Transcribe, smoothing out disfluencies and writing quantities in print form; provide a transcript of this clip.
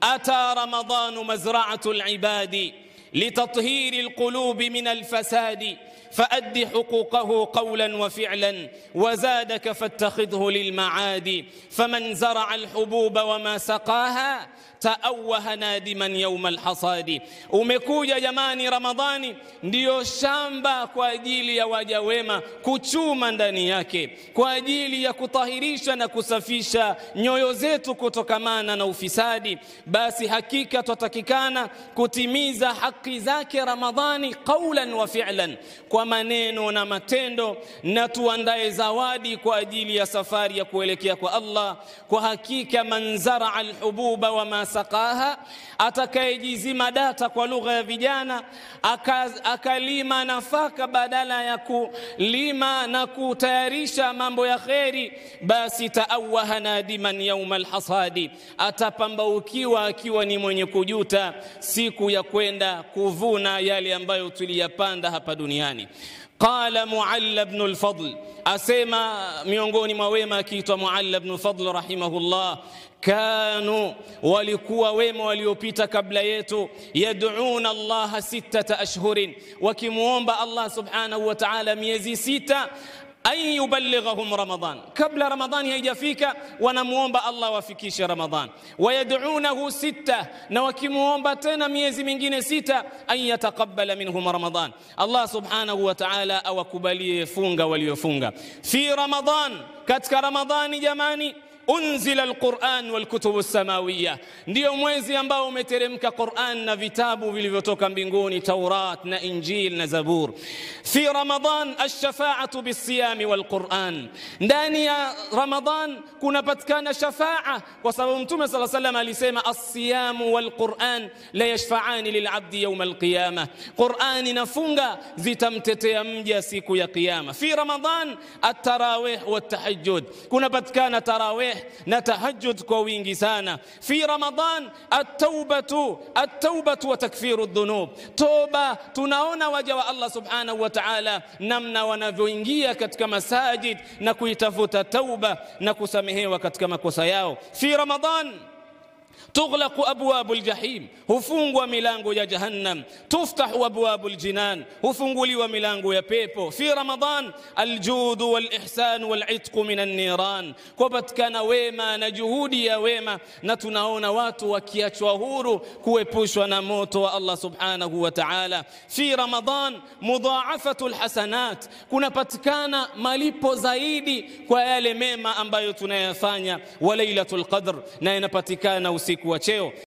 Ata Ramadhanu mazra'atu al-ibadi litathhiri al-qulubi min al-fasadi فأد حقوقه قولا وفعلا وزادك فاتخذه للمعاد فمن زرع الحبوب وما سقاها تأوه نادما يوم الحصاد. Umekuja jamani, Ramadhani ndiyo shamba kwa ajili ya waja wema kuchuma ndani yake, kwa ajili ya kutahirisha na kusafisha nyoyo zetu kutokamana na ufisadi. Basi hakika tutatakikana kutimiza haki zake Ramadhani qawlan wa fi'lan, kwa maneno na matendo, na tuandae zawadi kwa ajili ya safari ya kuelekea kwa Allah. Kwa hakika man zaraa alhububa wa ma saqaha, atakayejizima data kwa lugha ya vijana, akalima nafaka badala ya kulima na kutayarisha mambo ya kheri, basi taawaha nadiman yawma alhasadi, atapambaukiwa akiwa ni mwenye kujuta siku ya kwenda kuvuna yale ambayo tuliyapanda hapa duniani. Qala Mualla ibn al-Fadl, asema miongoni mwa wema akiitwa Mualla ibn al-Fadl rahimahullah, kanu, walikuwa wema waliopita kabla yetu, yad'una Allah 6 ashhurin, wakimuomba Allah subhanahu wa ta'ala miezi 6 an yuballighahum Ramadan, kabla Ramadhani haijafika wanamuomba Allah wafikishe Ramadhan. Wayad'unahu 6, na wakimuomba tena miezi mingine 6 an yataqabbala minhum Ramadan, Allah subhanahu wa ta'ala awakubalie funga waliofunga. Fi Ramadan, katika Ramadhani jamani, unzila alquran walkutubu as-samawiyya, ndio mwezi ambao umeteremka Quran na vitabu vilivyotoka mbinguni, Taurat na Injil na Zabur. Fi Ramadan ash-shafa'atu bis-siyami wal-Quran, ndani ya Ramadan kunapatikana shafa'a, kwa sababu Mtume sallallahu alayhi wasallam alisema as-siyamu wal-Quran la yashfa'ani lil-'abdi yawm al-qiyamah, Qurani na funga zitamtetea mja siku ya Kiyama. Fi Ramadan at-tarawih wat-tahajjud, kunapatikana tarawih na tahajjud kwa wingi sana. Fi Ramadan at-taubatu wa takfiru dhunub, toba. Tunaona waja wa Allah subhanahu wa ta'ala namna wanavyoingia katika masajid na kuitafuta tauba na kusamehewa katika makosa yao. Fi Ramadan تغلق أبواب الجحيم، hufungwa milango ya jahannam. Tuftahu abwabu aljinan, hufunguliwa milango ya pepo. Fi Ramadan aljudu walihsan walitqu min an-niran, kupatikana wema na juhudi ya wema, na tunaona watu wakiachwa huru kuepushwa na moto wa Allah subhanahu wa ta'ala. Fi Ramadan mudhaafatu alhasanat, kunapatikana malipo zaidi kwa yale mema ambayo tunayafanya. Wa lailatul qadr, na inapatikana usiku wa cheo.